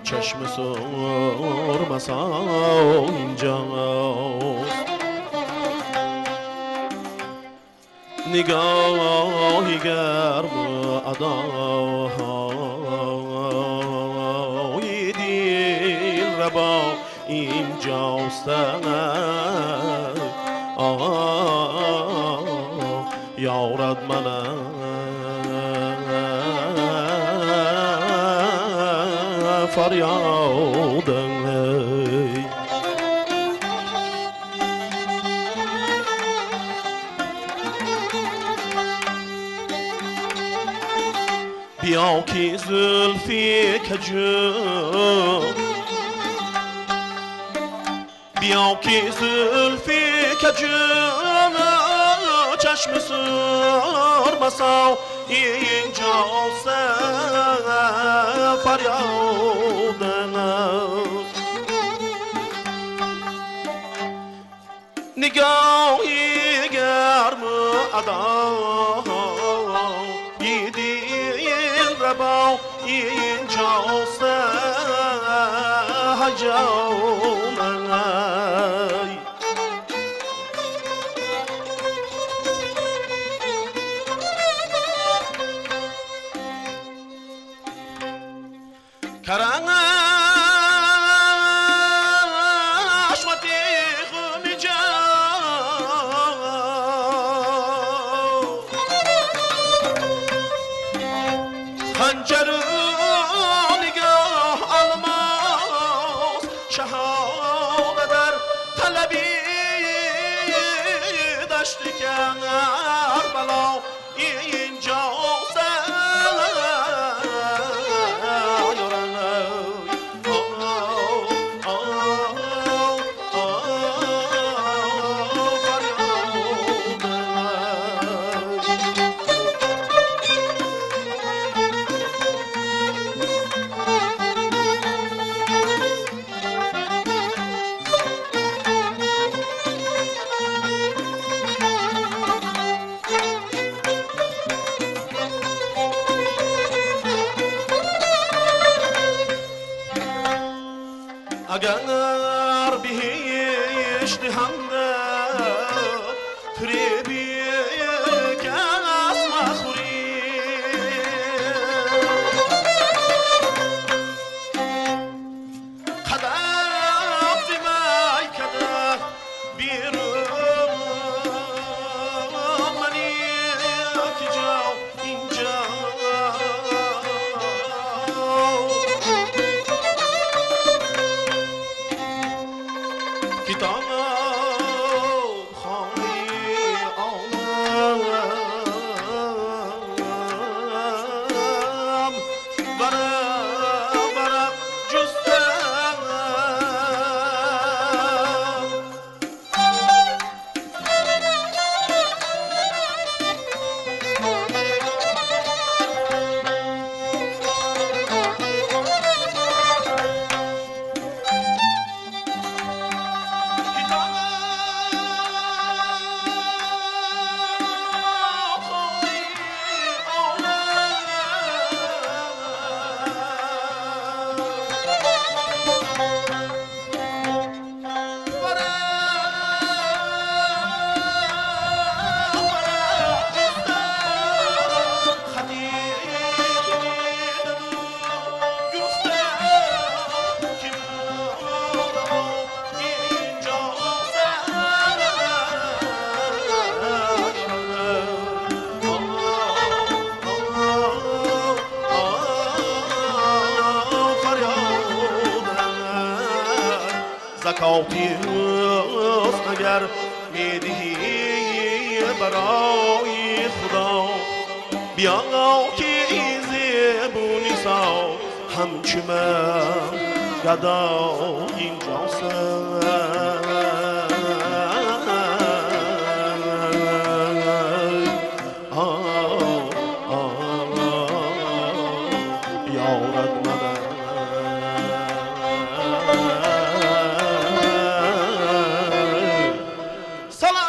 چشم سرمسا اینجاست. نگاهی گرم ادای دل ربا اینجاست. یارد من فریادم. بیا که زلفی کجو، بیا که زلفی کجو، چشم سرمسا اینجاست فریادم. نگاهی گرم ادای دل ربا اینجاست هجامم. کرشمتی غم جان، خنجر نگاه الماس، شهادت در طلبی دشت کربلا اینجاست. اگر بهش دهنده فریبی کس مخوری، قدم ز میکده بیرون منی که جا اینجا، کتاب خانه عالم ورق ورق جستم. کتاب خانه عالم ورق ورق جستم، خطیب دیدم و گفتم که بودم اینجاست. زکاتی حسن اگر میدهی برای خدا، بیا که زیبونیسا همچو من گدا اینجاست. یارد من سلامت.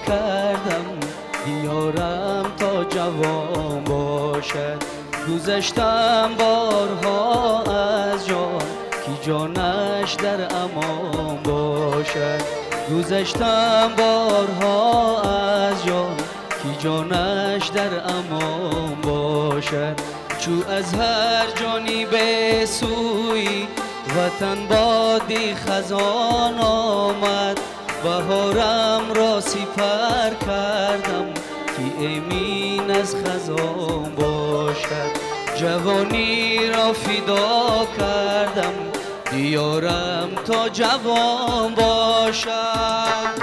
кардам, диёрам то ҷавон бошад. Гузаштам борҳо аз ҷон, ки ҷонаш дар амон бошад. Гузаштам борҳо аз ҷон, ки ҷонаш дар амон бошад. Чу аз ҳар ҷонибе сӯи ватан боди хазон омад, баҳорам ро сипар кардам, ки эмин аз хазон бошад. Ҷавонӣ ро фидо кардам, диёрам то ҷавон бошад.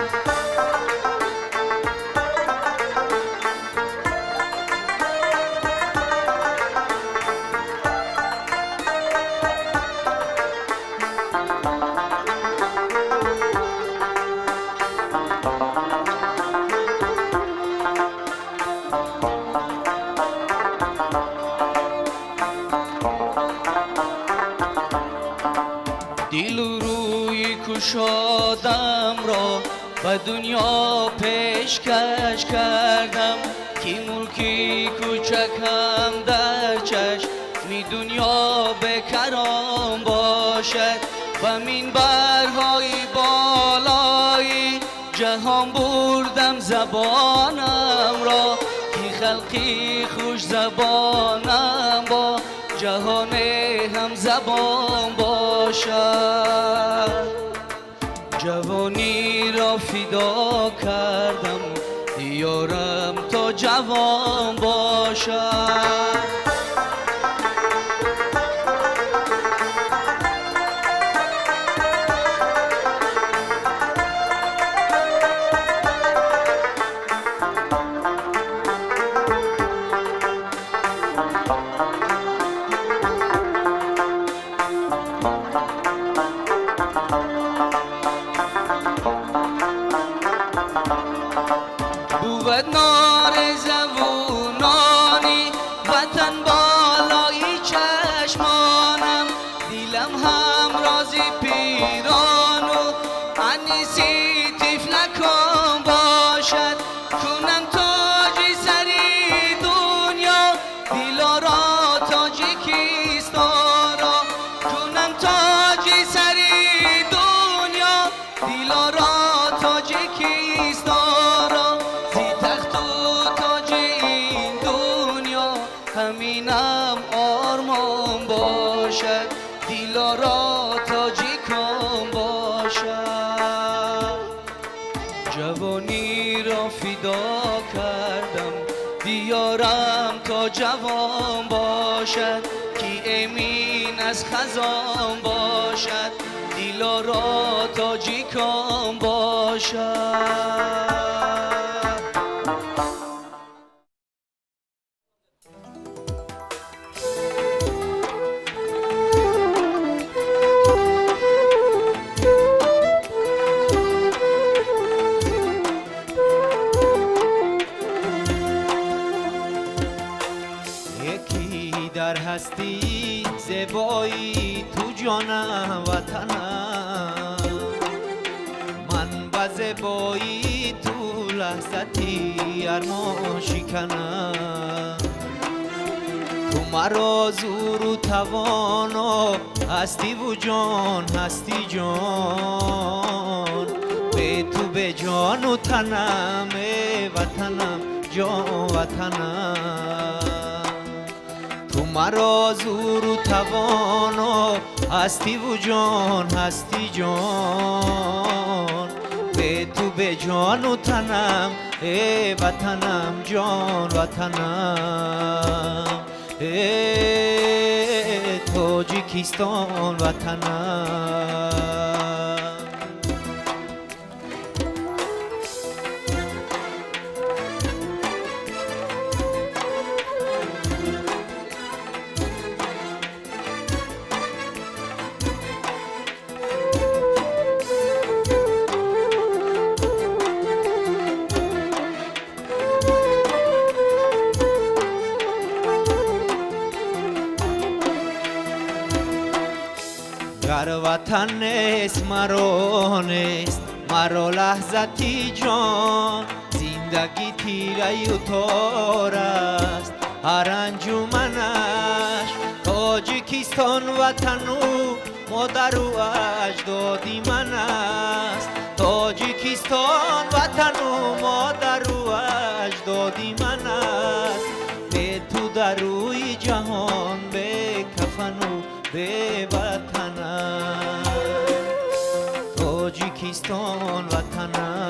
Дилу рӯи кушодамро ба дунё пешкаш кардам, ки мулки кӯчакам дар чашми дунё бекаром бошад. Ба минбарҳои болои ҷаҳон бурдам забонамро, ки халқи хушзабонам бо ҷаҳоне ҳамзабон бошад. Ҷавонӣ ро фидо кардам, диёрам то ҷавон бошад. Бувад нори завунони ватан болои чашмонам, дилам ҳамрози пирону аниси тифлакон бошад. Кунам тоҷи сари дунё дилоро Тоҷикистонро, кунам тоҷи сари дунё дилоро Тоҷикистонро. Зи тахту тоҷи ин дунё ҳаминам ормон бошад, дилоро тоҷикон бошад. Ҷавонӣ ро фидо кардам, диёрам то ҷавон бошад, ки эмин аз хазон бошад, дилоро тоҷикон бошад. Яке дар ҳастӣ зебои ту ҷонам ватанам, ман ба зебои ту лаҳзати армон шиканам. Ту маро зуру тавоно ҳастиву ҷон, ҳасти ҷон, бе ту бе ҷону танам, э ватанам, ҷон ватанам. Ту маро зуру тавоно ҳастиву ҷон, ҳасти ҷон, бе ту бе ҷону танам, э ватанам, ҷон ватанам, э Тоҷикистон ватанам. Гар ватан нест, маро нест, маро лаҳзати ҷон, Зиндагӣ тираю тор аст, ҳар анҷуманаш. Тоҷикистон ватану модару аҷдоди ман аст. Тоҷикистон ватану модару аҷдоди ман аст. Бе ту дар рӯи ҷаҳон бе кафану бе ватанам. Тоҷикистон ватанам.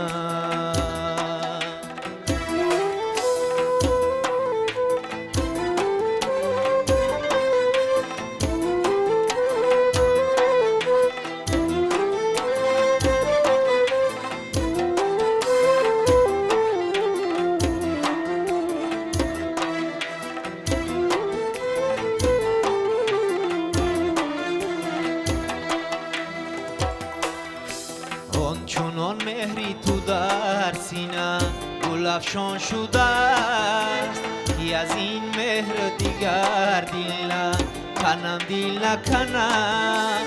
Чунон меҳри ту дар сина гулафшон шудааст, ки аз ин меҳр дигар дил наканам, дил наканам.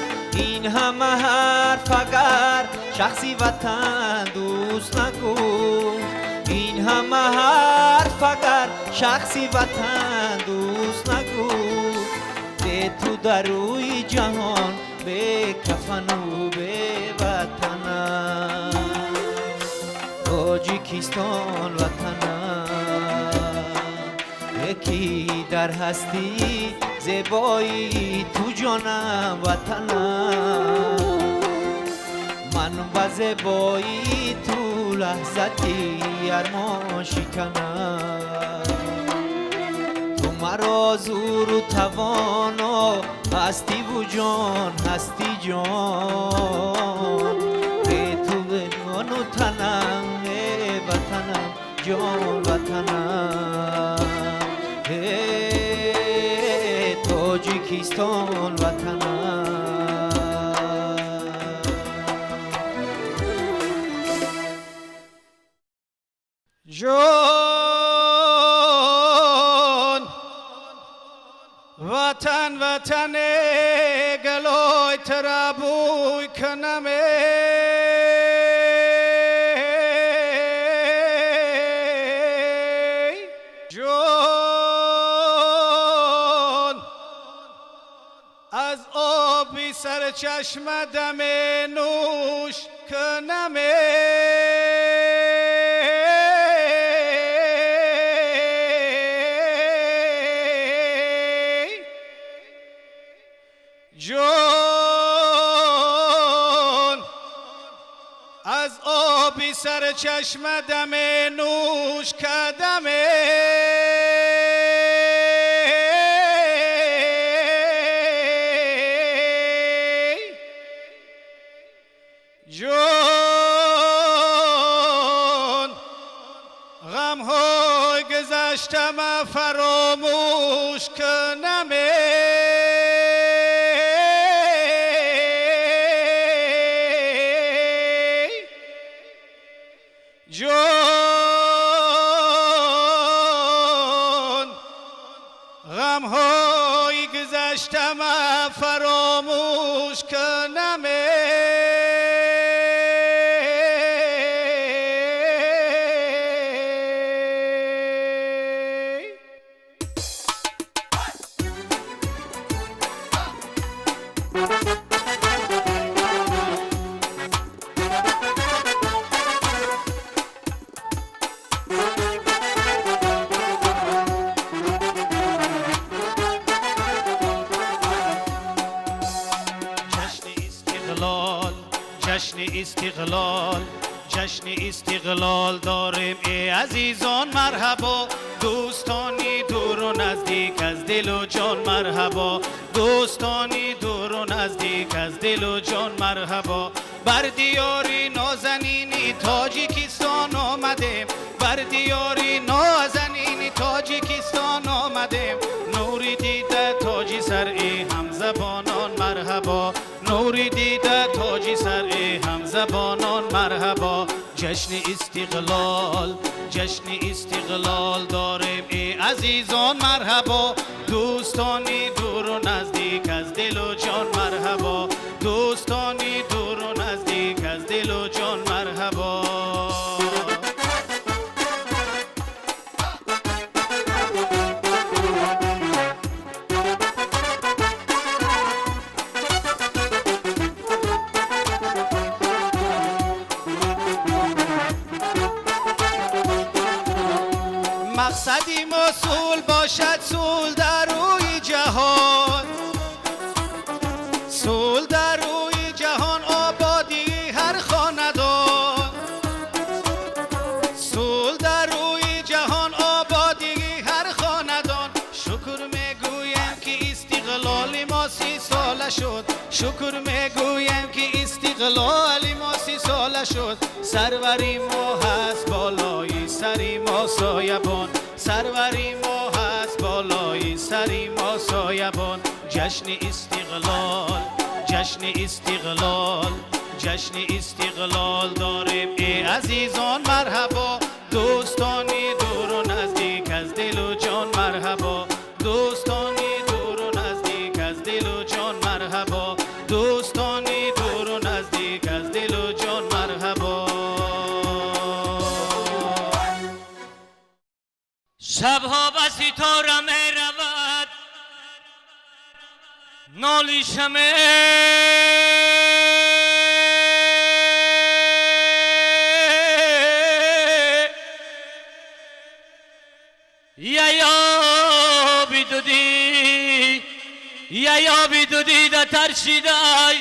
Ин ҳама ҳарф агар шахси ватан дӯст нагуфт, ин ҳама ҳарф агар шахси ватан дӯст нагуфт, бе ту дар рӯи ҷаҳон бе кафану бе ватанам. Тоҷикистон ватанам, яки дар ҳастӣ зебои ту ҷонам ватанам. Ман ба зебои ту лаҳзати армон шиканам. Ту маро зуру тавоно ҳастиву ҷон, ҳасти ҷон. Бе ту ҷону танам, ватанам, ҷон ватанам. Тоҷикистон ватанам. Ҷон ватан, ватан, гулои туро бӯй кунам. Ҷон аз оби сарчашма дам нӯш кунам. Ҷон аз оби сарчашма дам нӯш кардам. Ҷон ғамҳои гузаштама фаромӯш кунам. Ҷон ғамҳои гузаштама фаромӯш кунам. Ҷашни истиқлол, ҷашни истиқлол дорем, эй азизон, марҳабо. Дӯстони дуру наздик аз дилу ҷон марҳабо. Дӯстони дуру наздик аз дилу ҷон марҳабо. Бар диёри нозанини Тоҷикистон омадем, бар диёри нозанини Тоҷикистон омадем. Нури дида, тоҷи сари ҳамзабонон марҳабо. Нури дида, тоҷи сари ҳамзабонон марҳабо. Ҷашни истиқлол, ҷашни истиқлол дорем, эй азизон, марҳабо. Дӯстони дуру наздик аз дилу ҷон марҳабо. Дӯстони дуру наздик аз дилу ҷон марҳабо. Мақсади мо сулҳ бошад, сулҳ дар рӯи ҷаҳон, сулҳ дар рӯи ҷаҳон, ободии ҳар хонадон, сулҳ дар рӯи ҷаҳон, ободии ҳар хонадон. Шукр мегӯем, ки истиқлоли мо 30 сола шуд, шукр мегӯем, ки истиқлоли мо 30 сола шуд. Сарвари мо ҳаст болои сари мо соябон, сарвари мо ҳаст болои сари мо соябон. Ҷашни истиқлол, ҷашни истиқлол, ҷашни истиқлол дорем, эй азизон марҳабо, дӯстони дуру наздик аз дилу ҷон марҳабо, дӯстони дуру наздик аз дилу ҷон марҳабо, дӯстони дуру наздик аз дилу ҷон марҳабо. Шабҳо ба ситора меравад нолишаме, я бидуди, я бидуди да таршидай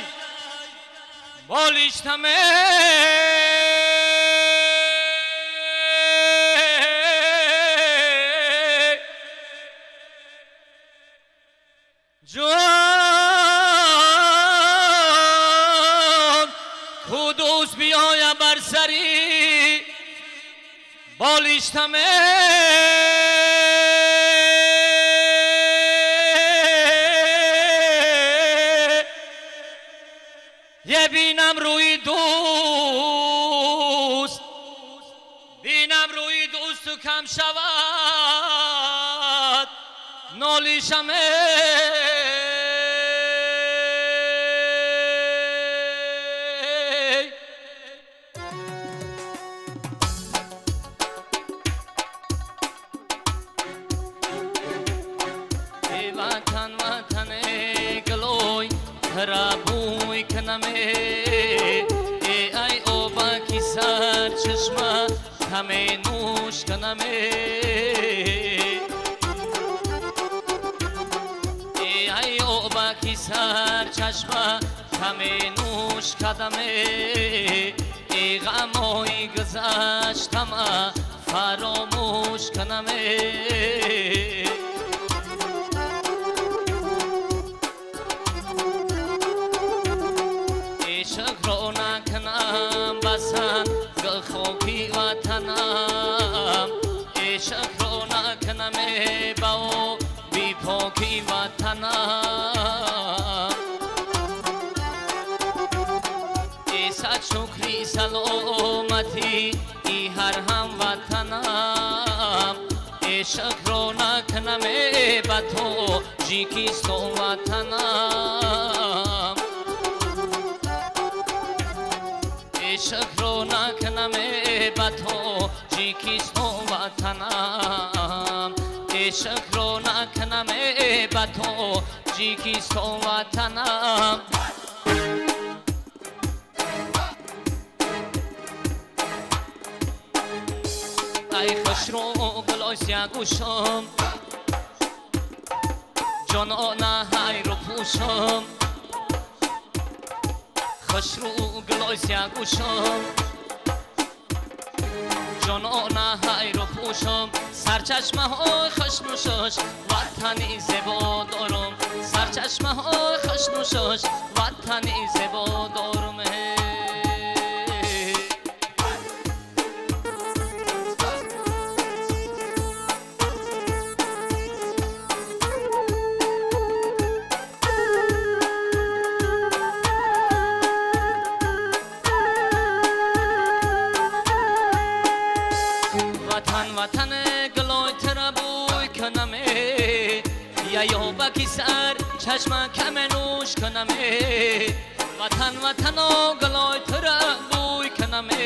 болиштаме. Ҷон кудус биёя бар сари болиштаме. Е бинам рӯи дӯст, бинам рӯи дӯсту кам шавад нолишаме. Ватан, ватане гулой тарабуй канаме, э ай оба ки сарчашма каме нӯш канаме, э ай оба ки сарчашма каме нӯш кадаме, э ғамои гузаштама фаромӯш канаме. Ишқро накунам басан гулхоки ватанам, ишқро накунам ба бипоки ватанам. Сад шукри саломатӣ и ҳар ҳамватанам, ишқро накунам ба Тоҷикистон ватанам, ишқро накунам ба Тоҷикистон ватанам, ишқро накунам ба Тоҷикистон ватанам. Ай хушрӯ гулои сиягӯшам, ҷонона ҳайру пӯшам, хушрӯ гулои сиягӯшам, ҷонона ҳайру пӯшам. Сарчашмаҳои хушнӯшаш ватани зебо дорам, сарчашмаҳои хушнӯшаш ватани зебо дорам. Ватан, ватан гулои тара бӯй канаме, я ёба ки сар чашма каме нӯш канаме. Ватан, ватано гулои тара бӯй канаме,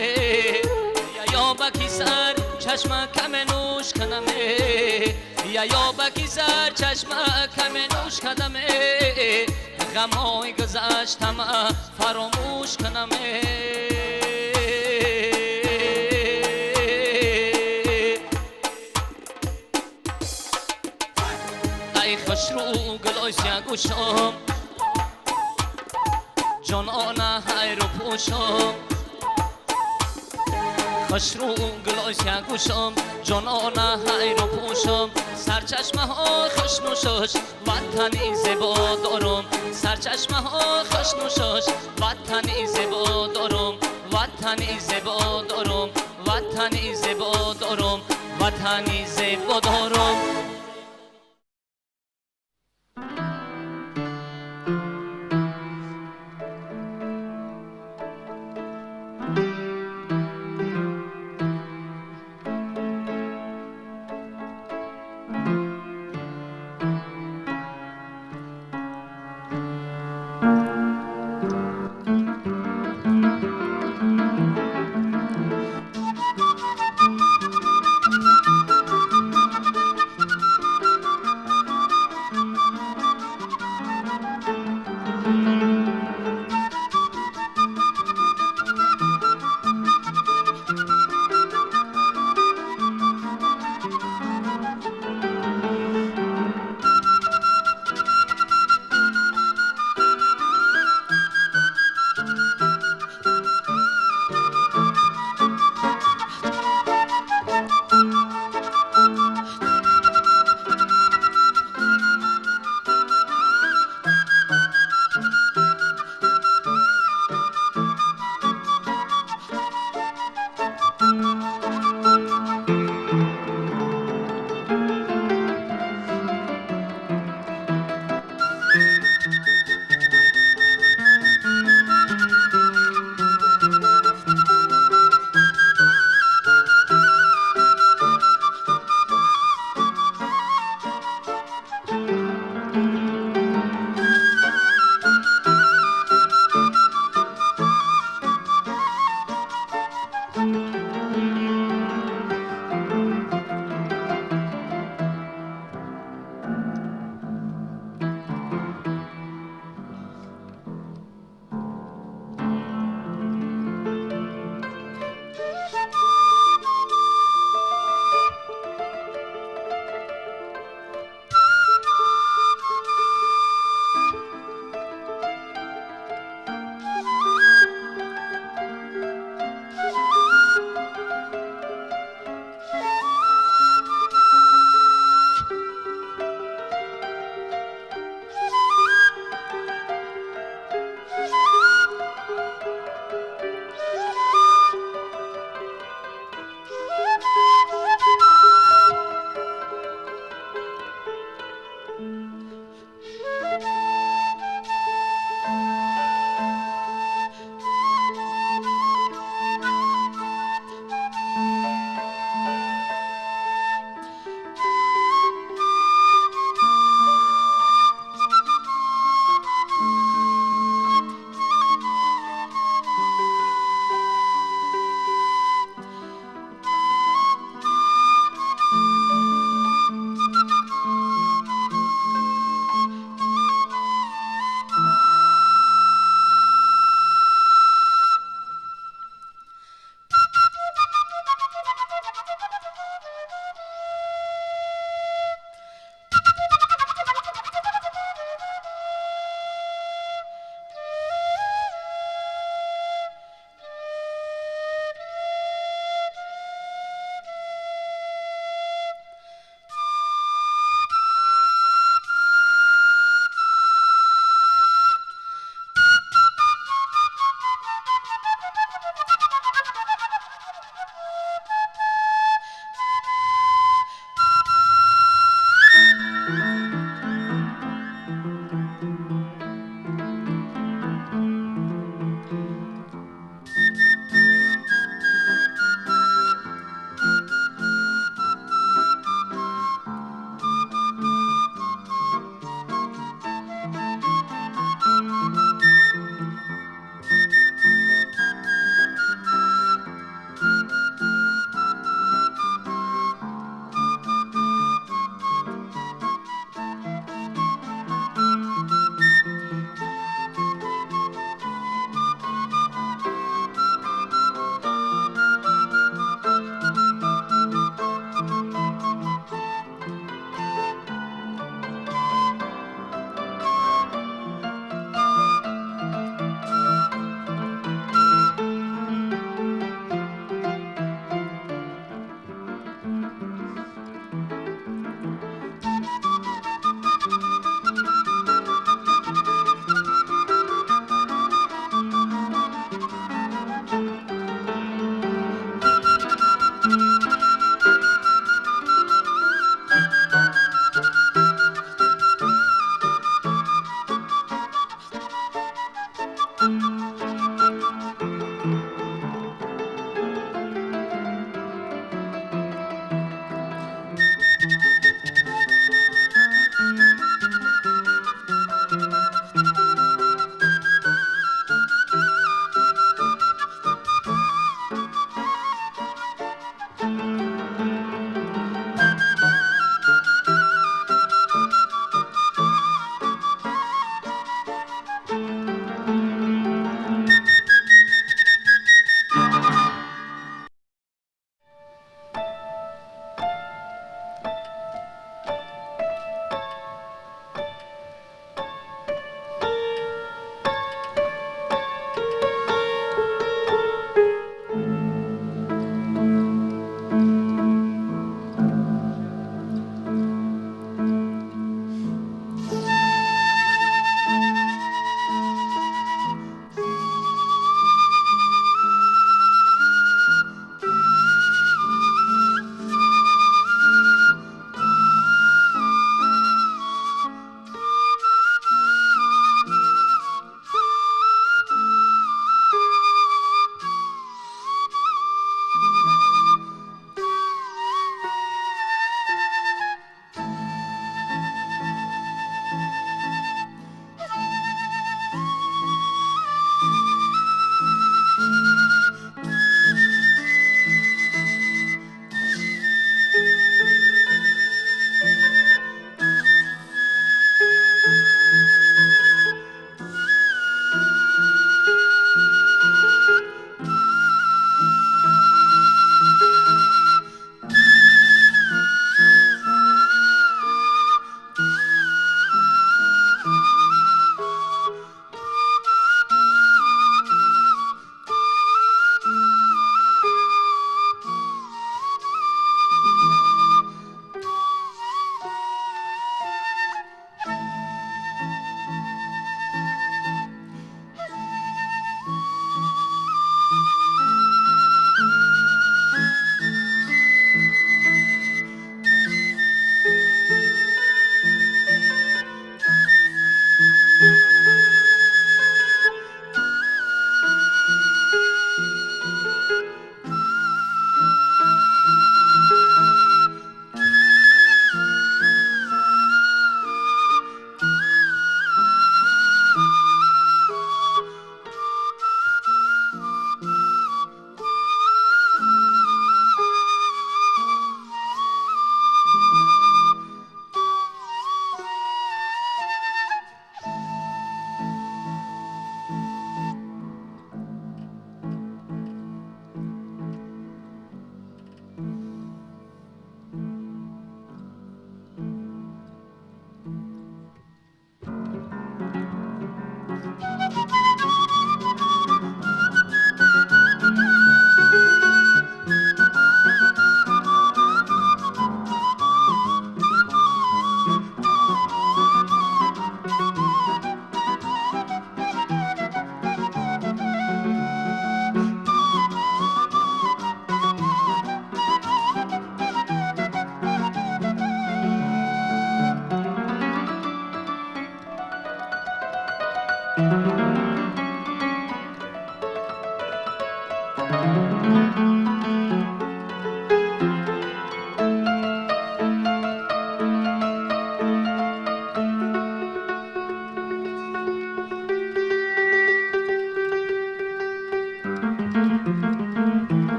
я ёба ки сар чашма каме нӯш канаме, я ёба ки сар чашма каме нӯш кадаме, ғамои гузаштама фаромӯш канаме. Ҳай хушрӯ гулои сиягӯшам, ҷонона ҳай рӯпӯшам. Хушрӯ гулои сиягӯшам, ҷонона ҳай рӯпӯшам. Сарчашмаҳои хушнӯшаш, ватани зебо дорам. Сарчашмаҳои хушнӯшаш, ватани зебо дорам. Ватани зебо дорам, ватани зебо дорам, ватани зебо дорам.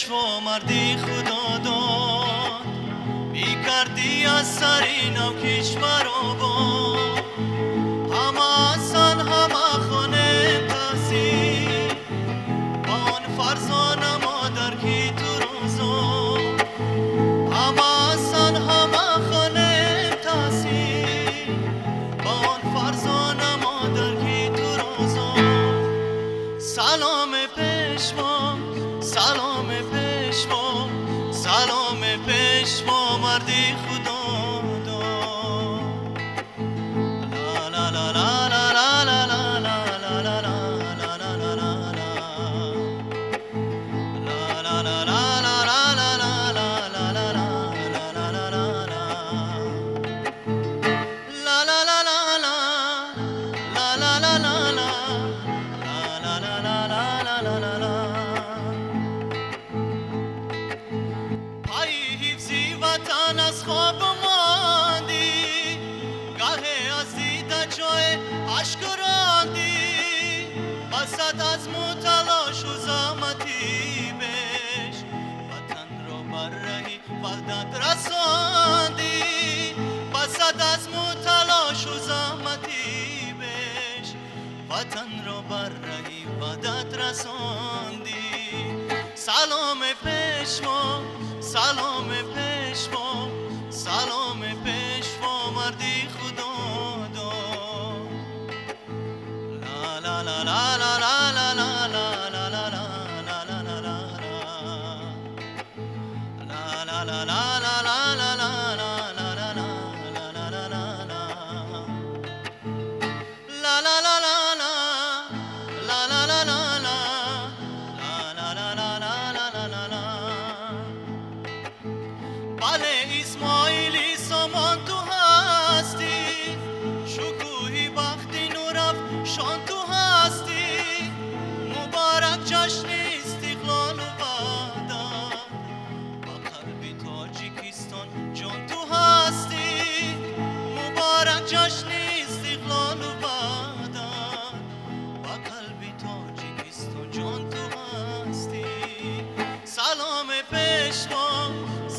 Пешво марди Худо дод, мекардӣ аз сари нав кишвар обод. Ҳама асан ҳама хонем таҳсил, ба он фарзона модар ки ту рӯзод. Ҳама асан ҳама хонем таҳсил, ба он фарзона модар ки ту рӯзод. Салом Пешво, салом Пешво, салом Пешво марди Худо дод. Ла ла ла ла ла ла ла ла ла ла ла ла ла ла ла ла. La la la la la la la la la la la la la la la la. La la la la la la la la la la la la la la la la la la. Пайи ҳифзи ватан аз хоб мондӣ, гаҳе аз дида ҷои ашк рондӣ. Басад азму талошу заҳмати беш, ватанро бар раҳи ваҳдат расондӣ. Басад азму талошу заҳмати беш, ватанро бар раҳи ваҳдат расондӣ. Салом Пешво, салом Пешво, салом Пешво марди Худо дод. Ла ла ла ла ла ла ла ла ла ла ла ла ла ла ла ла. La la la la la la la la la la la la la la la la. La la la la la la la la la la la la la la la la la la. Бале, Исмоили Сомон ту ҳастӣ, шукӯҳи бахти нурафшон ту ҳастӣ. Муборак ҷашни истиқлолу ваҳдат, ба қалби Тоҷикистон ҷон ту ҳастӣ. Муборак ҷашни истиқлолу ваҳдат, ба қалби Тоҷикистон ҷон ту ҳастӣ. Салом Пешво,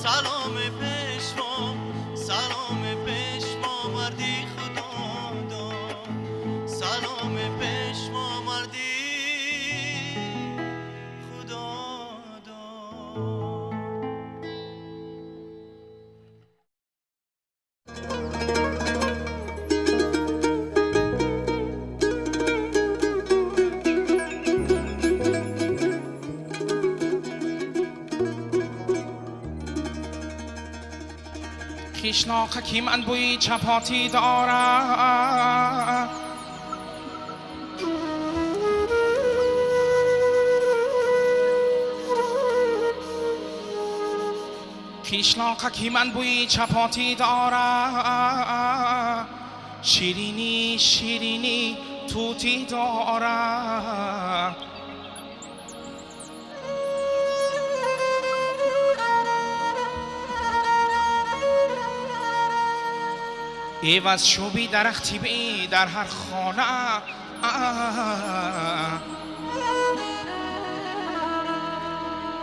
салом Пешво, салом Пешво марди Худо дод. Салом Пешво марди Худо дод. Қишлоқаки ман бӯи чапотӣ дорад. Қишлоқаки ман бӯи чапотӣ дорад, ширинӣ ширинӣ тутӣ дорад. Эваз чӯби дарахти би дар ҳар хона,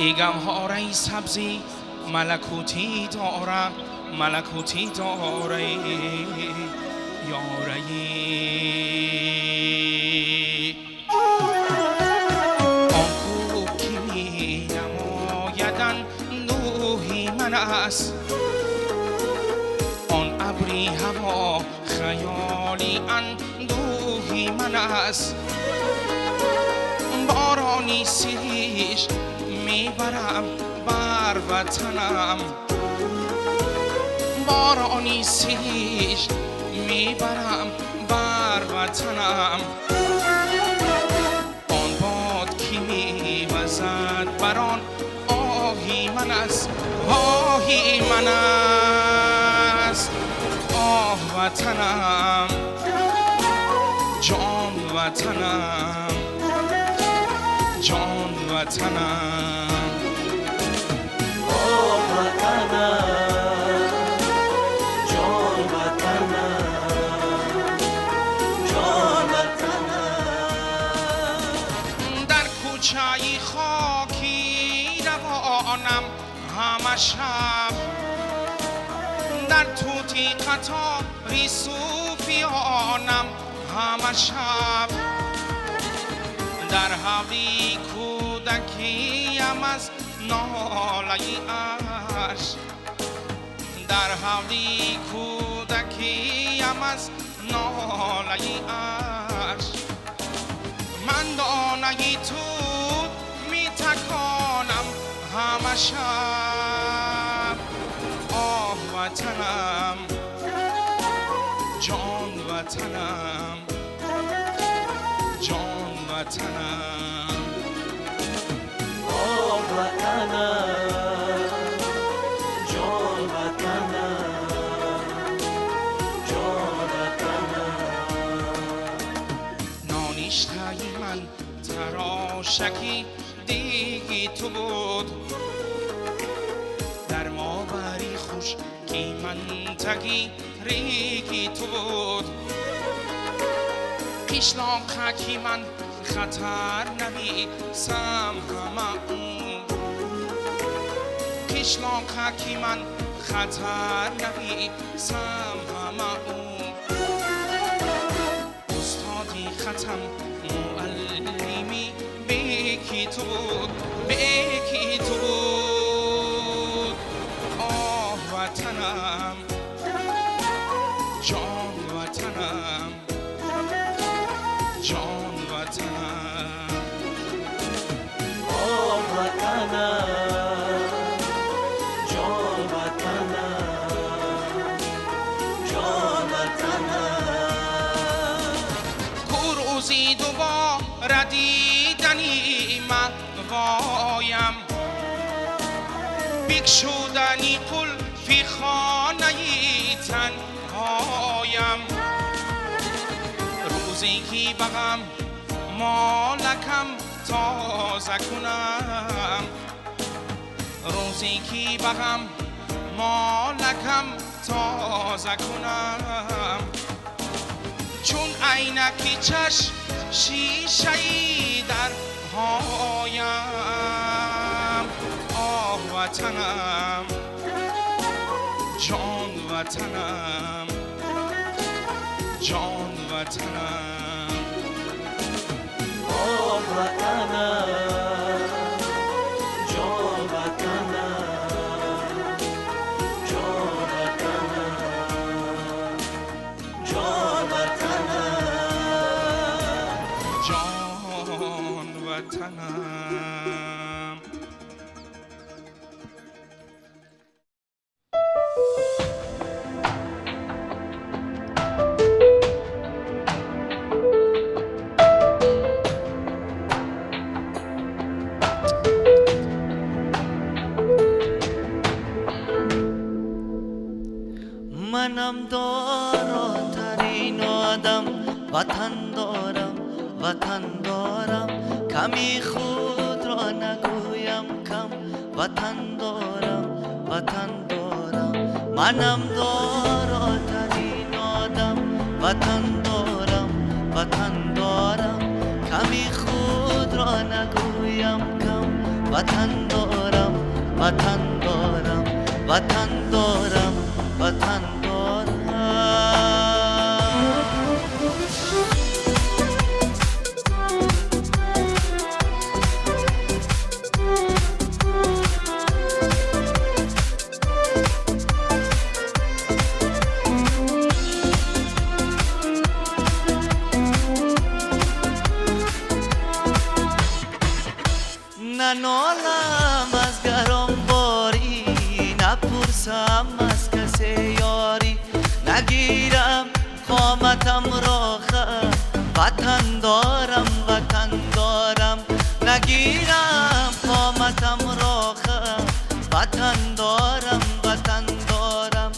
и гавҳораи сабзи малакутӣ дора, малакутӣ дора, ёраи. Он кӯ ки менамояд андӯҳи ман аст, он абри ҳаво хаёли андӯҳи ман аст. Борони сириш мебарам бар ватанам, борони сириш мебарам бар ватанам. Он бод ки мевазад бар он оҳи ман аст, оҳи ман аст. Оҳ, ватанам, ҷон ватанам, ҷон ватанам. Оҳ, ватанам, ҷон ватанам, ҷон ватанам. Дар кӯчаи хоки равон. Шаб дар тути қатори суфиёнам, ҳама шаб дар ҳавли кӯдакиям аз нолаи арш, дар ҳавли кӯдакиям аз нолаи арш. Ман донаи тут метаконам ҳама шаб. Оҳ, ватанам, ҷон ватанам, ҷон ватанам. Оҳ, ватанам, ҷон ватанам, ҷон ватанам. Ноништаи ман тарошаки диги ту буд, дар мобари хушки ман таги реги ту буд. Қишлоқаки ман хатар нависам ҳама умр, қишлоқаки ман хатар нависам ҳама умр. Устоди хатам муаллими беки ту буд, беки ту буд. Оҳ, ватанам, ҷон ватанам, ҷон ватанам. Оҳ, ватанам, ҷон ватанам, ҷон ватанам. Ку рӯзи дубора дидани мавоям, бикшудани қулфи хонаи танҳоям. Рӯзе ки ба ғам молакам тоза кунам, рӯзе ки ба ғам молакам тоза кунам, чун айнаки чашм шишаи дарҳоям. Оҳ, ватанам, ҷон ватанам, ҷон ватанам. Оҳ, ватанам, ҷон ватанам, ҷон ватанам, ҷон ватанам. Ҷон ватанам. Манам доротарин одам, ватан дорам, ватан дорам. Ками худро нагӯям кам, ватан дорам, ватан дорам. Манам доротарин одам, ватан дорам, ватан дорам. Ками худро нагӯям кам, ватан дорам, ватан дорам, ватан дорам, ватан дорам. Нанолам аз гаронборӣ, напурсам аз касе ёрӣ, нагирам қоматамро хам, ватан дорам, ватан дорам. Нагирам қоматамро хам, ватан дорам, ватан дорам.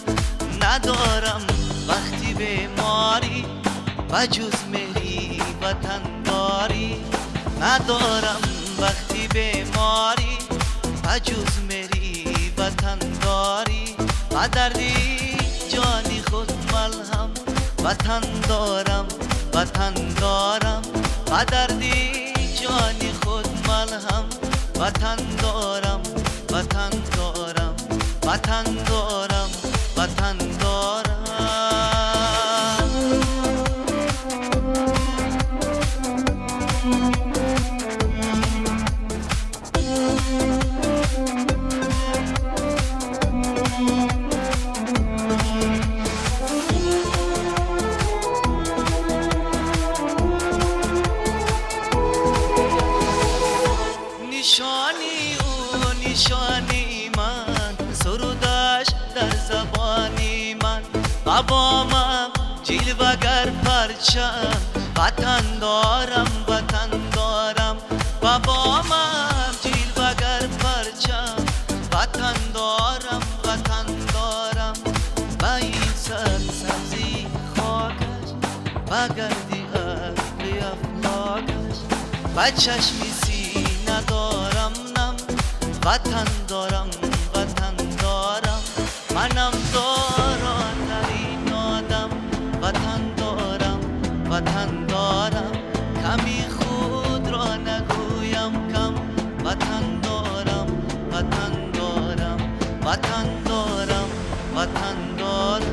Надорам вақти беморӣ, ба ҷуз меҳри ватандорӣ. Надорам вақти беморӣ, ба ҷуз меҳри ватандорӣ. Ба дарди ҷони худ малҳам, ватан дорам, ватан дорам. Ба дарди ҷони худ малҳам, ватан дорам, ватан дорам. Ватан дорам, ватан дорам. Нишони ӯ нишони ман, сурудаш дар забони ман. Бобомам ҷилвагар парчам, ватан дорам, ватан дорам. Бобомам ҷилвагар парчам, ватан дорам, ватан дорам. Ба ин сарсабзии хокаш, ба гарди абри афлокаш, ба чашми сина дорам нам, ватан дорам, ватан дорам. Манам доротарин одам, ватан дорам, ватан дорам. Ками худро нагӯям кам, ватан дорам, ватан дорам, ватан дорам, ватан дорам.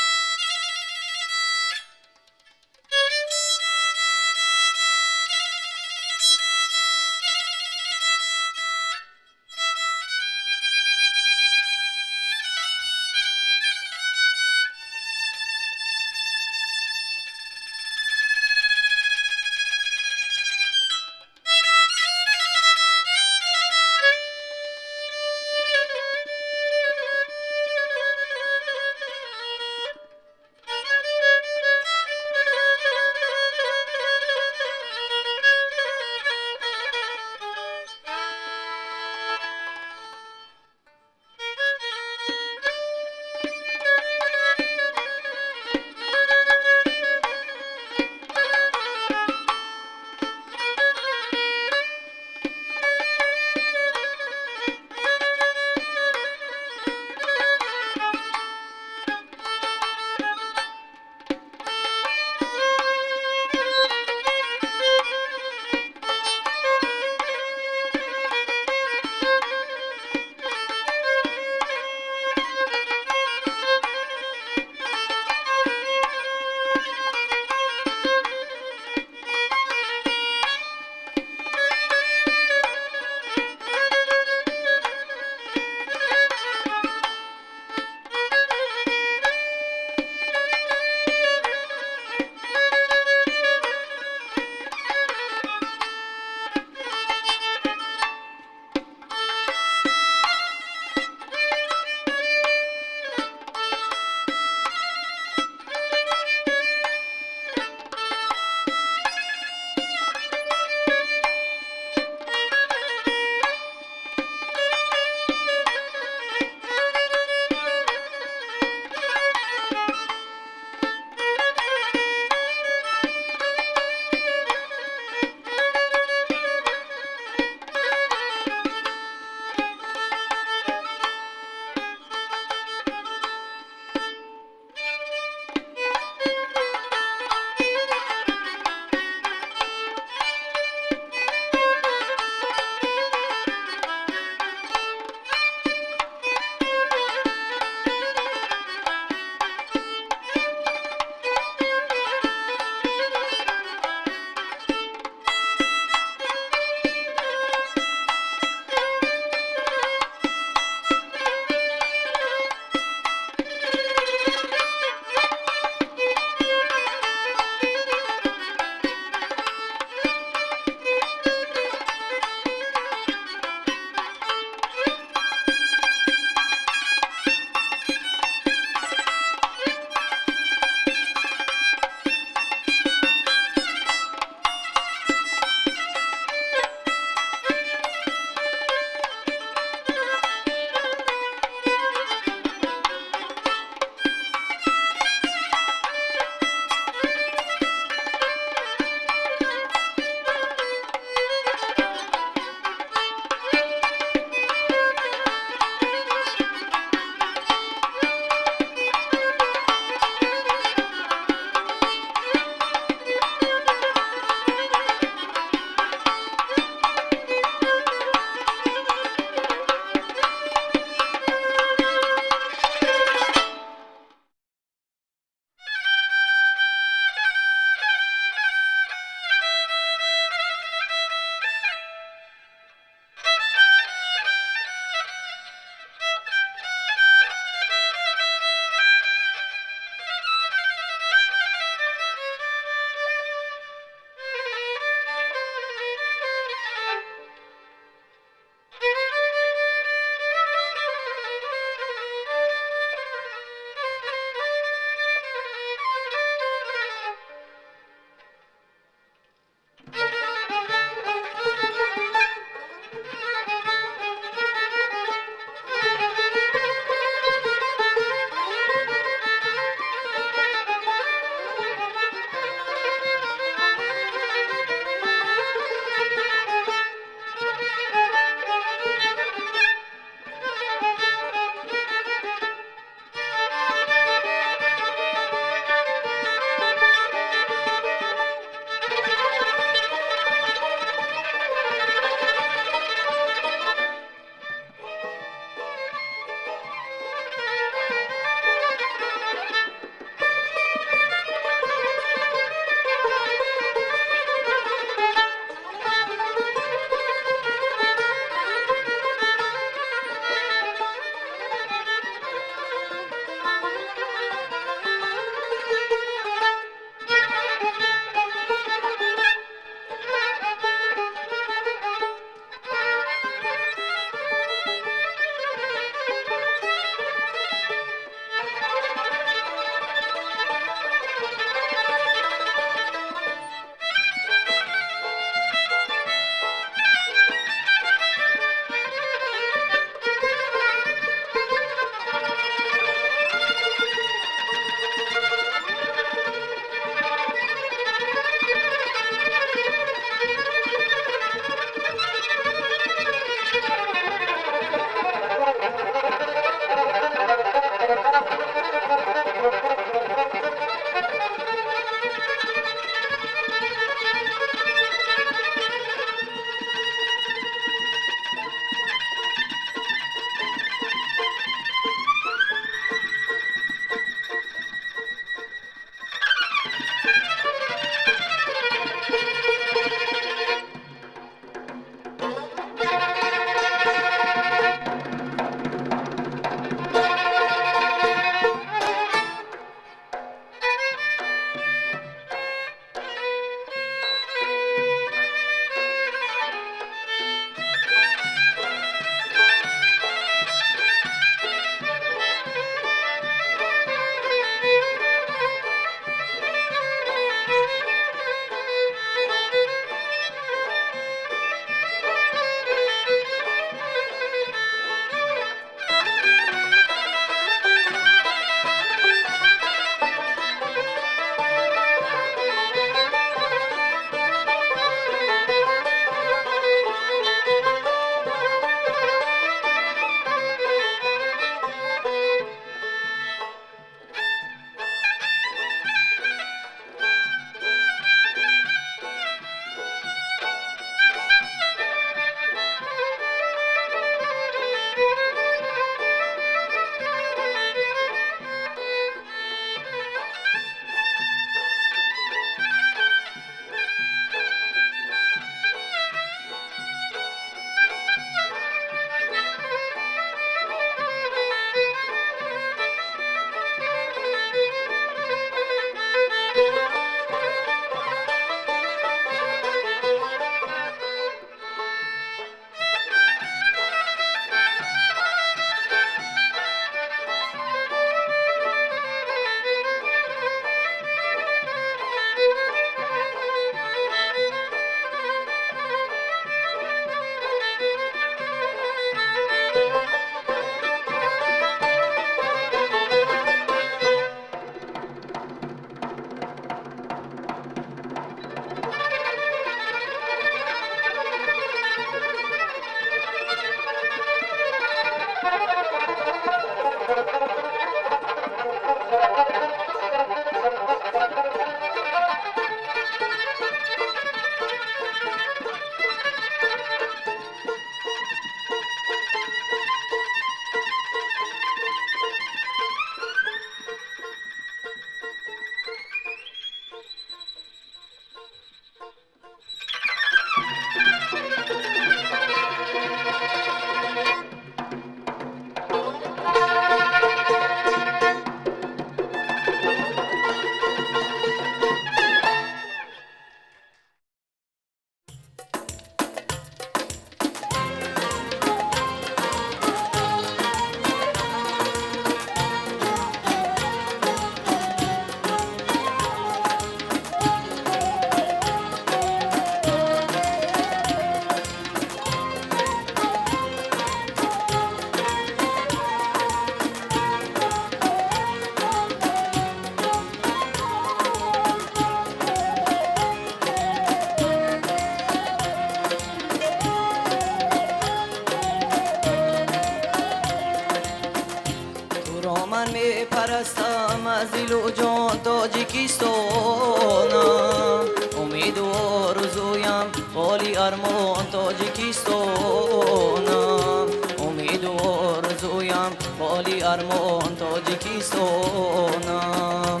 Тоҷикистонам, умеду орзуям, оли армон Тоҷикистонам, умеду орзуям, оли армон Тоҷикистонам.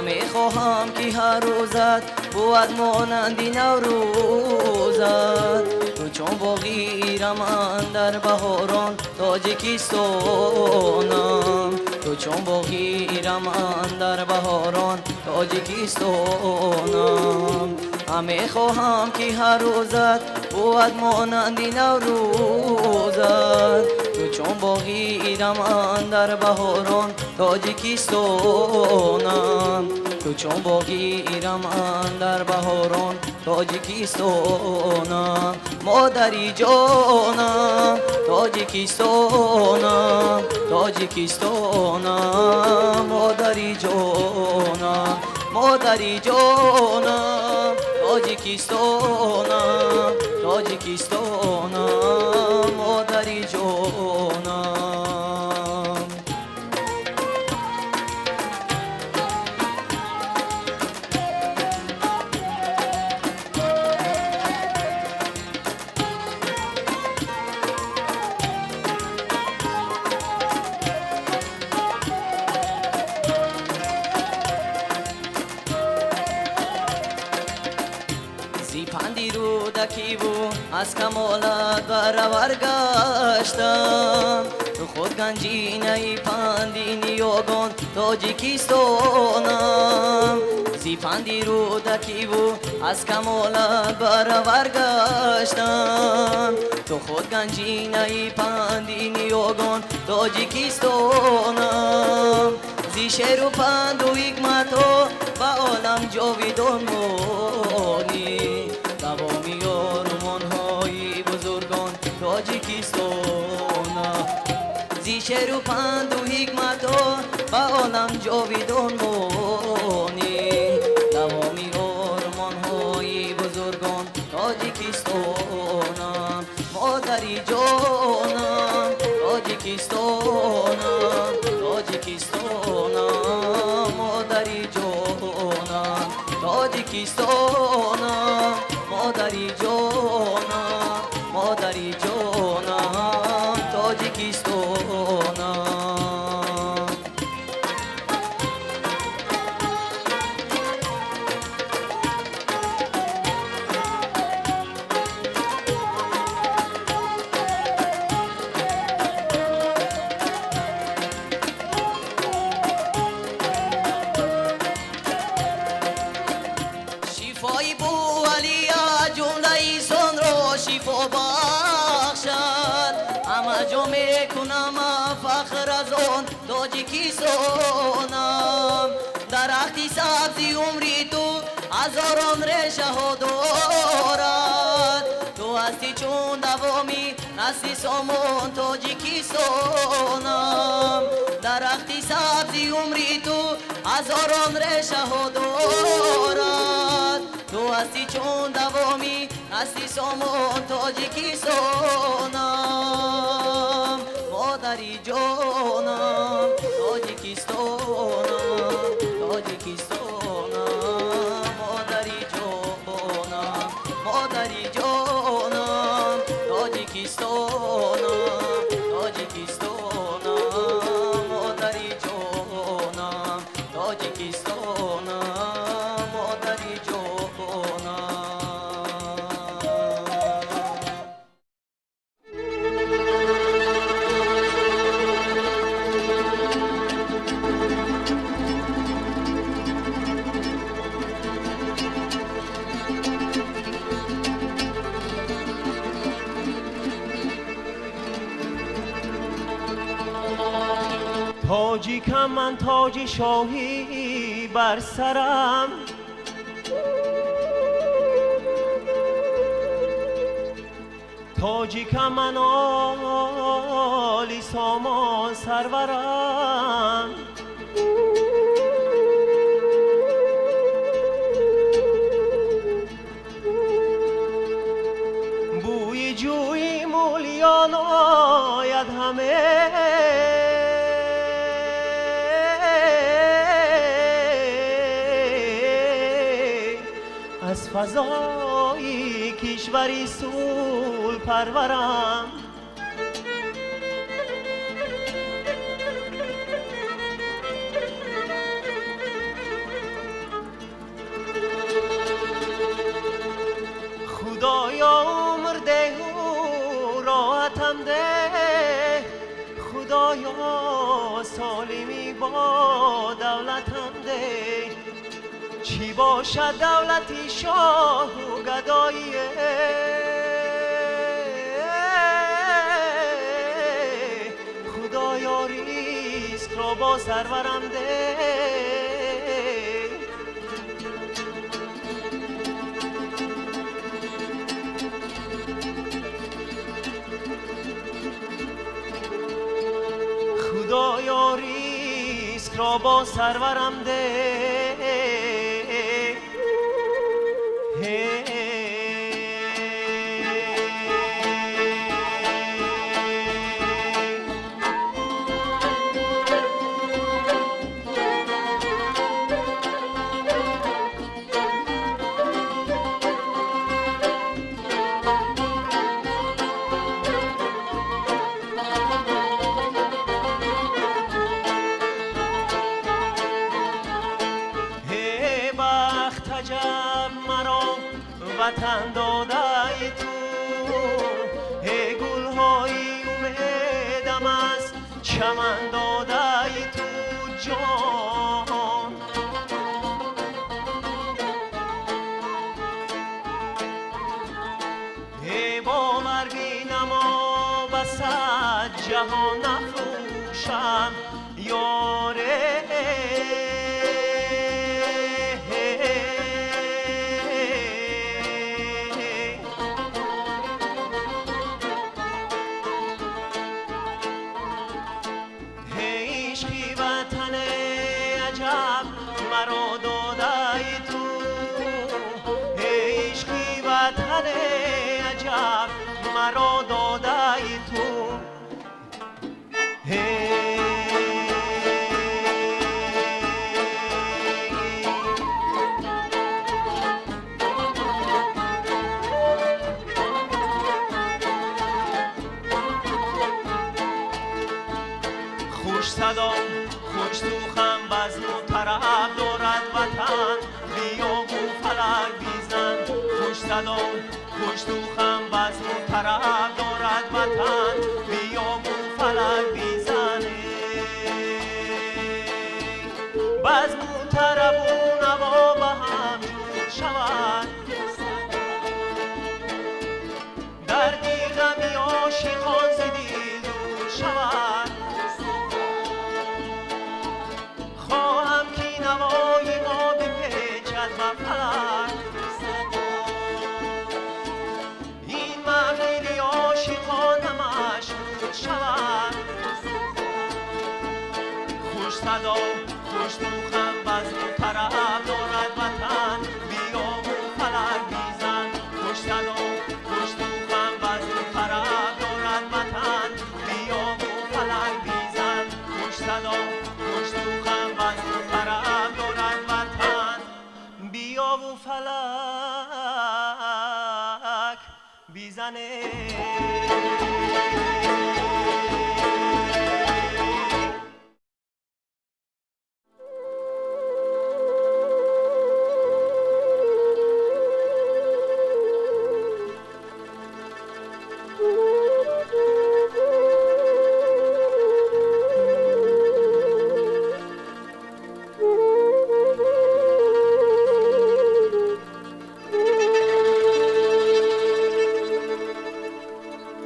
Мехоҳам ки ҳар рӯзат бувад монанди Наврӯзат, ту чун боғи Ираман дар баҳорон Тоҷикистонам, ту чун боғи Ираман дар баҳорон Тоҷикистонам. Мехоҳам ки ҳар рӯзат бувад монанди Наврӯзат, ту чун боғи Ираман дар баҳорон Тоҷикистонам, ту чун боғи Ираман дар баҳорон Тоҷикистонам. Модари ҷонам Тоҷикистонам, Тоҷикистонам, модари ҷонам, модари ҷонам, Тоҷикистонам, Тоҷикистонам, модари ҷонам. Панди Рӯдакиву аз камолат баравар гаштам, ту худ ганҷинаи панди ниёгон Тоҷикистонам. Зи панди Рӯдакиву аз камолат баравар гаштам, ту худ ганҷинаи панди ниёгон Тоҷикистонам. Зи шеру панду ҳикматҳо ба олам ҷовидон монӣ, давоми орумонҳои бузургон Тоҷикистонам. Зи шеру панду ҳикматҳо ба олам ҷовидон монӣ, давоми ормонҳои бузургон Тоҷикистонам. Модари ҷонам Тоҷикистонам, Тоҷикистонам, модари ҷонам, Тоҷикистонам, модари ҷонам, модари ҷонам, Тоҷикистонам. Шифои Бувалия ҷумлаи инсонро шифо бахшад, ҳама ҷо мекунам фахр аз он Тоҷикистонам. Дарахти сабзи умри ту ҳазорон решаҳо дорад, ту ҳасти чун давоми насли сомон Тоҷикистонам. Дарахти сабзи умри ту ҳазорон решаҳо дорад, ту ҳасти чун давоми насли сомон Тоҷикистонам. Модари ҷонам Тоҷикистонам, Тоҷикистонам, модари ҷонам, модари ҷонам, Тоҷикистонам, Тоҷикистонам, модари ҷонам, Тоҷикистонам, модари ҷонам. Тоҷикам ман, тоҷи шоҳӣ бар сарам, тоҷикам ман оли сомон сарварам. Бӯи ҷӯи мӯлиён ояд ҳаме, аз фазои кишвари сулҳ парварам. Худоё умр деҳу роҳатам деҳ, Худоё солимӣ бо давлатам деҳ. Чӣ бошад давлати шоҳу гадоие, Худоё ризқро бо сарварам деҳ. Худоё ризқро бо сарварам деҳ. Ватан додаи ту, эй гулҳои умедам аз чаман додаи ту ҷон. Эй бовар бинамо ба сад ҷаҳон нафрӯшам ёре. Маро додаи ту. Хуш садо, хуш сухан, базму тараб дорад ватан, биёву фалак бизан. Хуш садо, хуш сухан, базму тараб дорад ватан, биёву фалак бизан. Базму тарабу наво ба ҳам ҷур шавад, дарди ғами ошиқон зи дил дур шавад. Хоҳам ки навои мо бипечад ба фалак, ин маҳфили ошиқон ҳамаш нур шавад. Хуш садо, хуш сухан, базму тараб дорад ватан, биёву фалак бизан. Хуш садо, хуш сухан, базму тараб дорад ватан, биёву фалак бизан. Хуш садо, хуш сухан, базму тараб дорад ватан, биёву фалак бизане.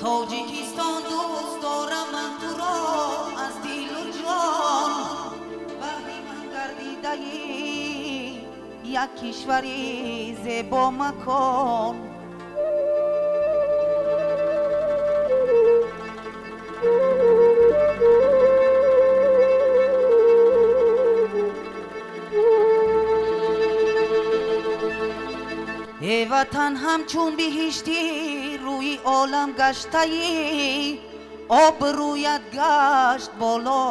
Тоҷикистон дӯст дорам ман туро аз дилу ҷон, баҳри ман гардидаи як кишвари зебо макон. Эй ватан ҳамчун биҳиштӣ рӯи олам гаштаӣ, обрӯят гашт боло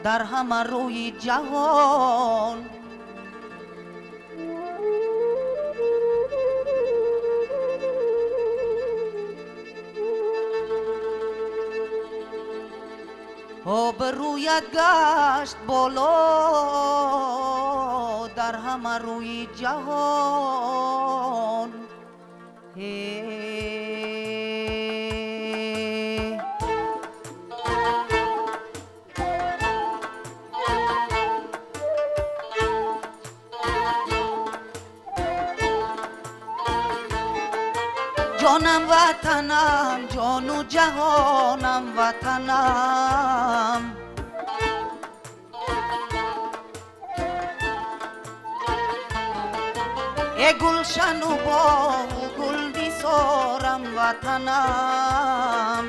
дар ҳама рӯи ҷаҳон. Обрӯят гашт боло дар ҳама рӯи ҷаҳон. Ҷонам ватанам, ҷону ҷаҳонам ватанам. Э гулшану боғу гул нисорам ватанам.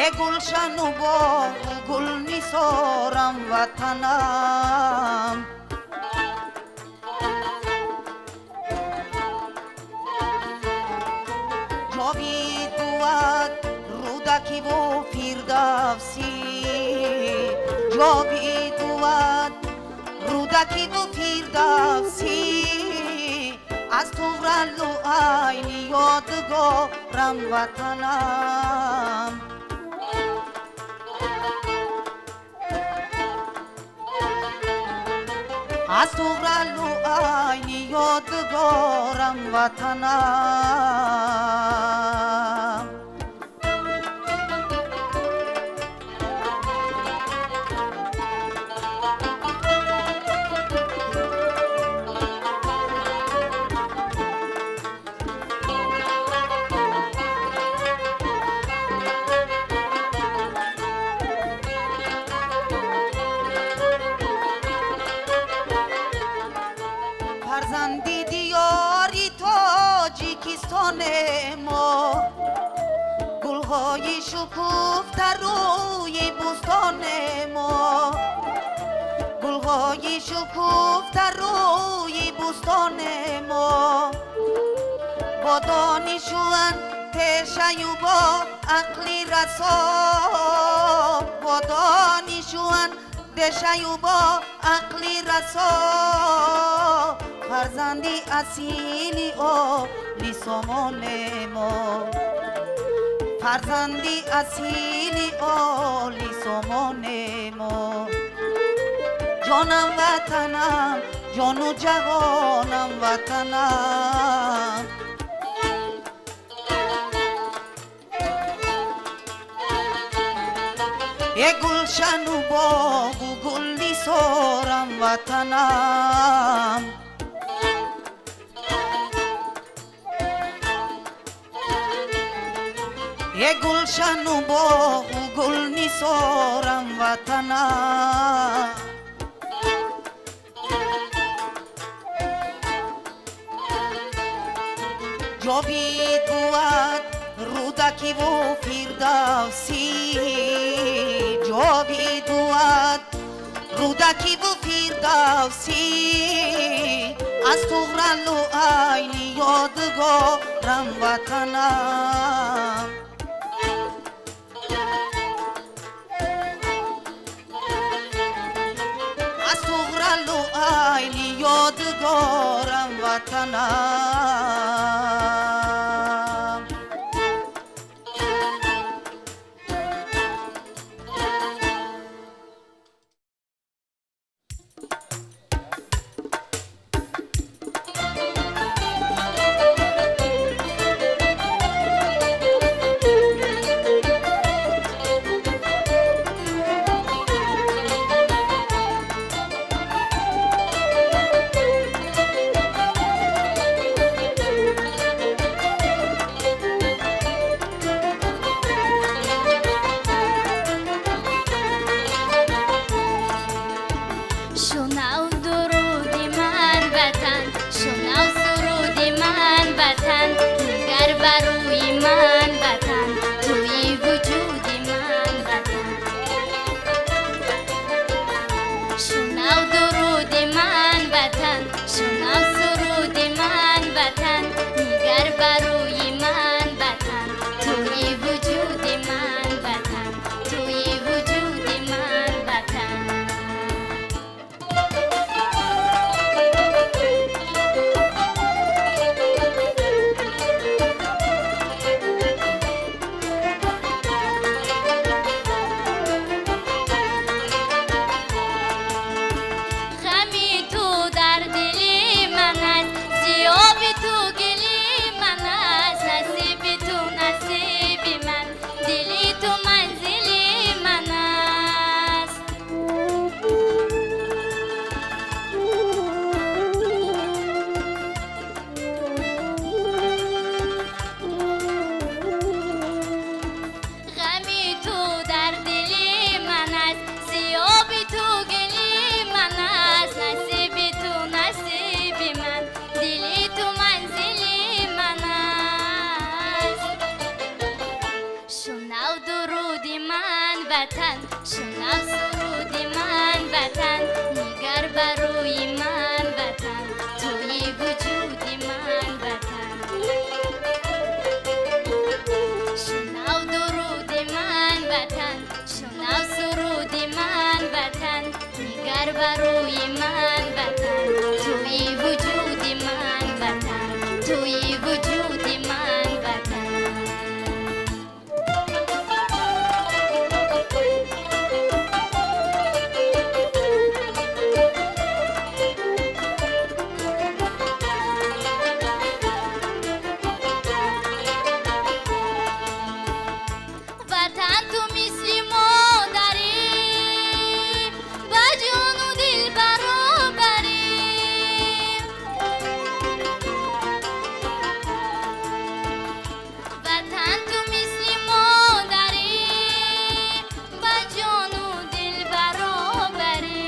Э гулшану боғу гул нисорам ватанам. Ҷовид бувад Рӯдакиву Фирдавсӣ, ҷовид бувад Рӯдакиву Фирдавсӣ. Аз Туғралу Айни ёдгорам ватанам. Аз Туғралу Айни ёдгорам ватанам. Фарзанди диёри Тоҷикистони мо, гулҳои шукуфта рӯи бӯстони мо, гулҳои шукуфта рӯи бӯстони мо. Бо донишӯан пешаю бо ақли расо, бо донишӯан дешаю бо ақли расо. Фарзанди асили оли сомони мо, фарзанди асили оли сомони мо. Ҷонам ватанам, ҷону ҷаҳонам ватанам. Э гулшану боғу гул нисорам ватанам. Э гулшану боғу гул нисорам ватанам. Ҷовид бувад Рӯдакиву Фирдавсӣ, ҷовид бувад Рӯдакиву Фирдавсӣ. Аз Туғралу Айни ёдгорам ватанам. Аз Туғралу Айни ёдгорам ватанам. Шунав суруди ман ватан, нигар бар рӯи ман ватан, туи вуҷуди ман ватан. Шунав дуруди ман ватан, шунав суруди ман ватан, нигар бар рӯи ман ватан, туи вуҷуди ман ватан, туи вуҷуди ман ватан. Ватан ту мисли модарӣ, ба ҷону дил баробарӣ. Ватан ту мисли модарӣ, ба ҷону дил баробарӣ.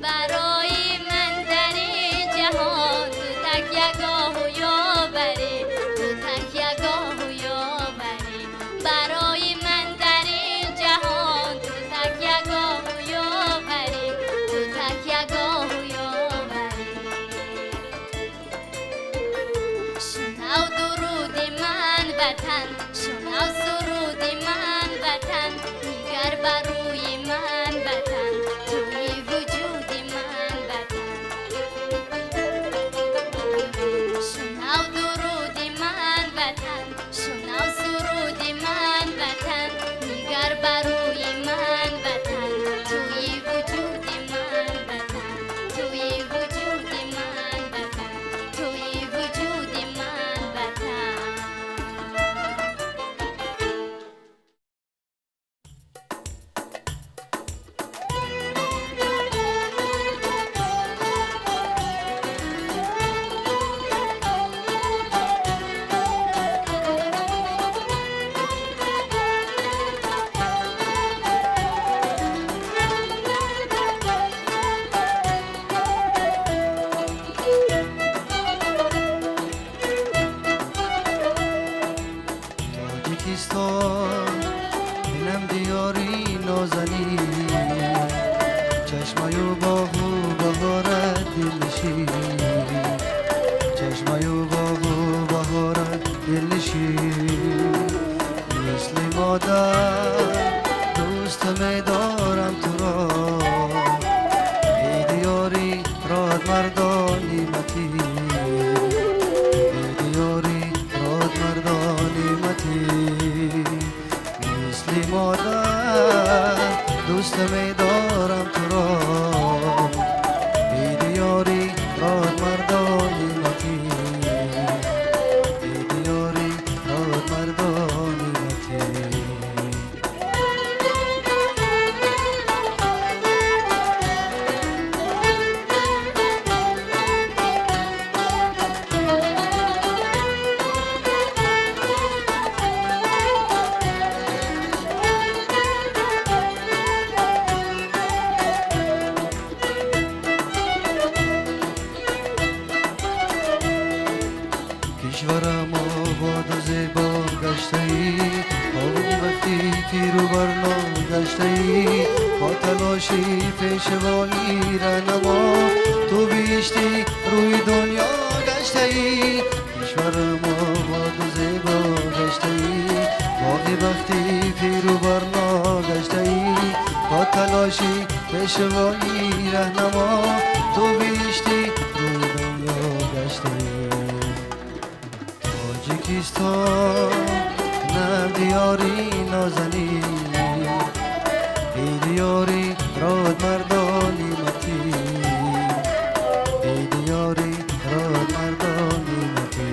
Барои ман дар ин ҷаҳон ту такягоҳу ёварӣ, ту такягоҳу ёварӣ. Барои ман дар ин ҷаҳон ту такягоҳу ёварӣ, ту такягоҳу ёварӣ. Шунав дуруди ман ватан, шунав суруди ман ватан, нигар бар рӯи ман ватан, туи вуҷуди ман ватан. Шунав дуруди ман ватан, шунав суруди ман ватан, нигар бар рӯи ман ватан, туи вуҷуди ман ватан, туи вуҷуди ман ватан, туи вуҷуди ман ватан. Тоҷикистон, инам диёри нозанин, чашмаю боғу баҳорат дилнишин, чашмаю боғу баҳорат дилнишин. Мисли модар дӯст медорам туро, эй диёри родмардони матин, эй диёри родмардони матин. Мисли модар дӯст медорам туро, эй диёри родмардони матин, эй диёри родмардони матин. Кишварам ободу зебо гаштаӣ, оғи вақти пиру барно гаштаӣ, бо талоши пешвои раҳнамо ту биҳишти рӯи дунё гаштаӣ. Кишварам ободу зебо гаштаӣ, боғи бахти пиру барно гаштаӣ, бо талоши пешвои раҳнамо ту биҳишти рӯи дунё гаштаӣ. Тоҷикистон, нам диёри нозанин, эй диёри родмардони матин, эй диёри родмардони матин.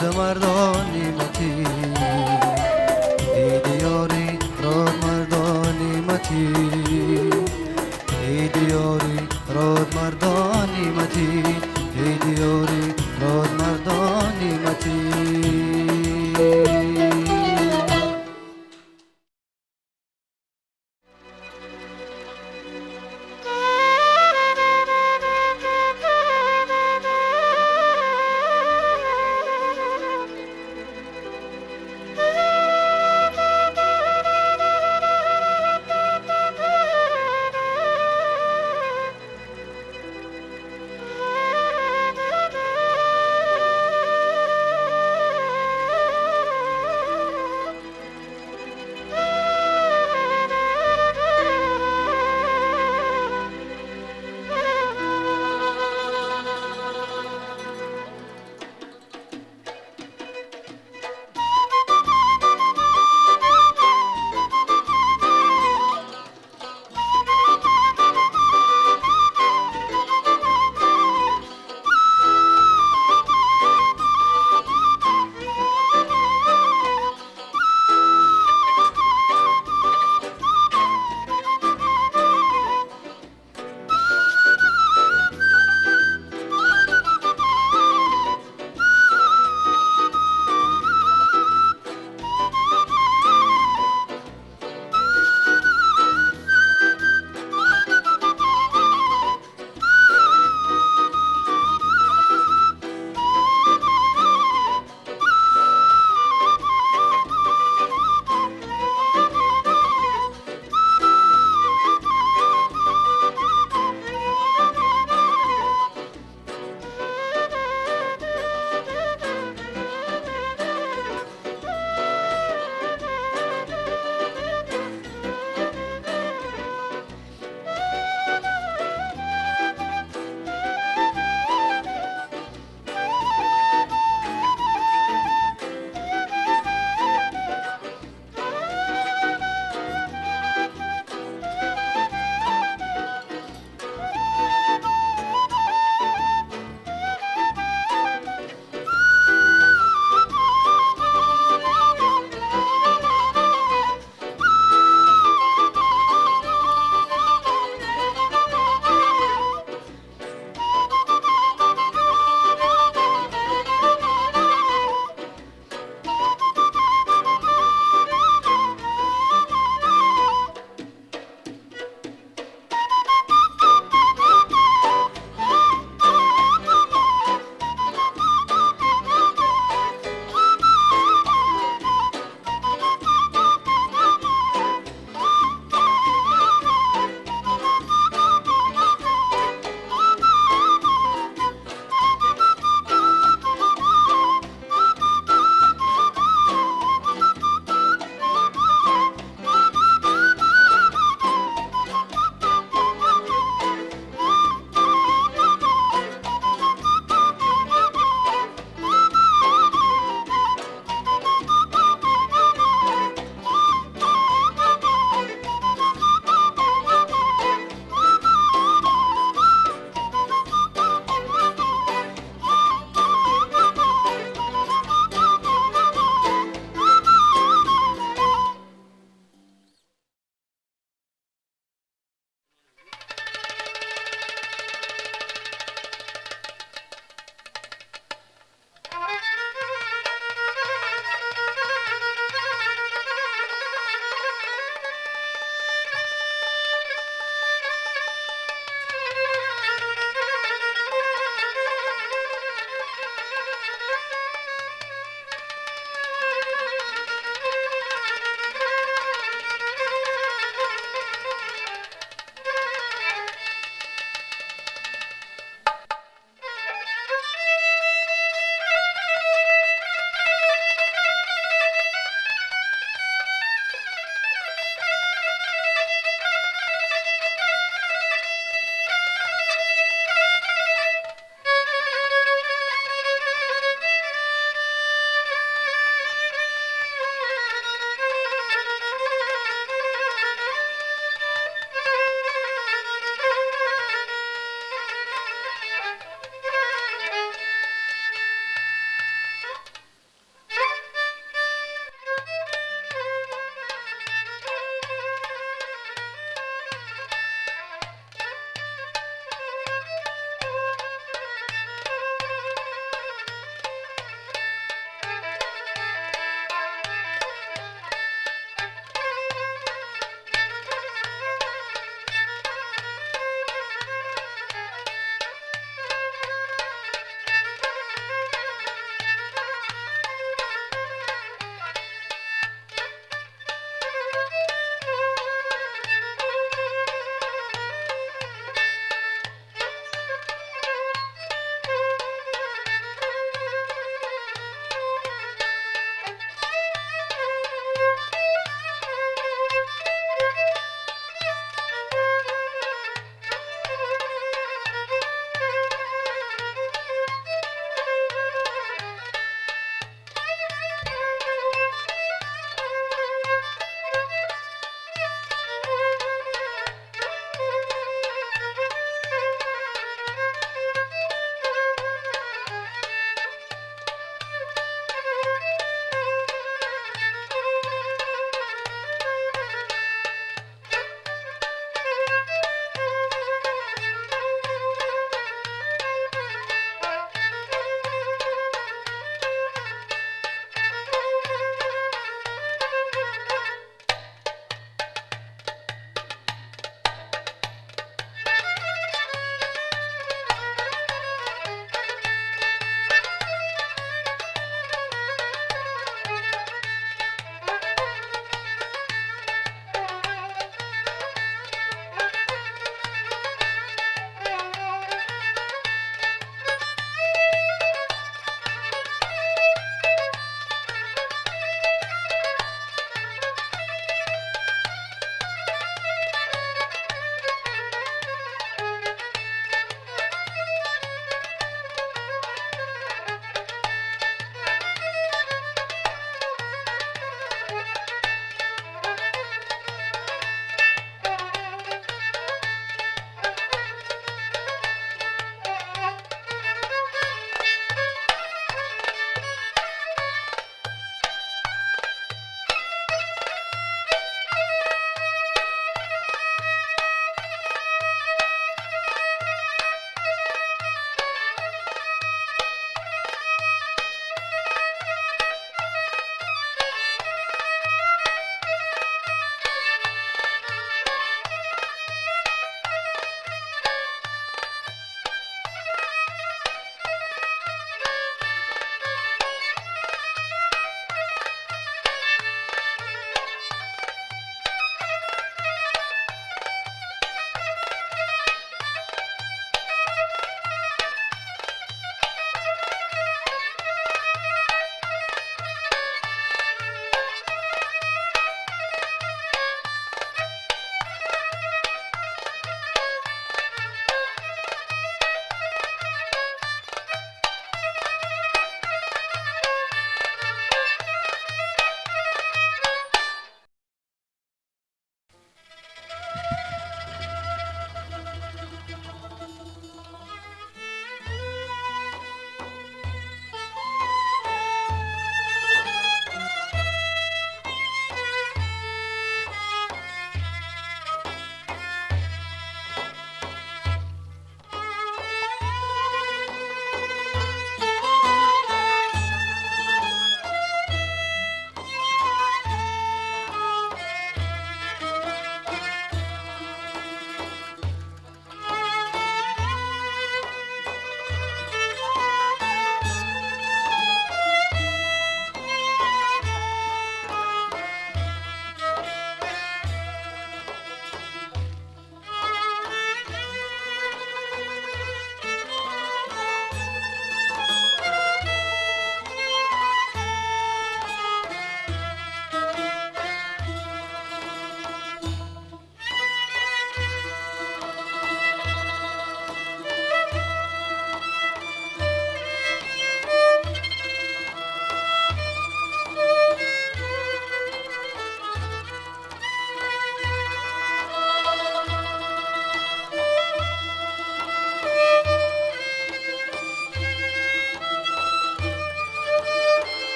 Мардони матин.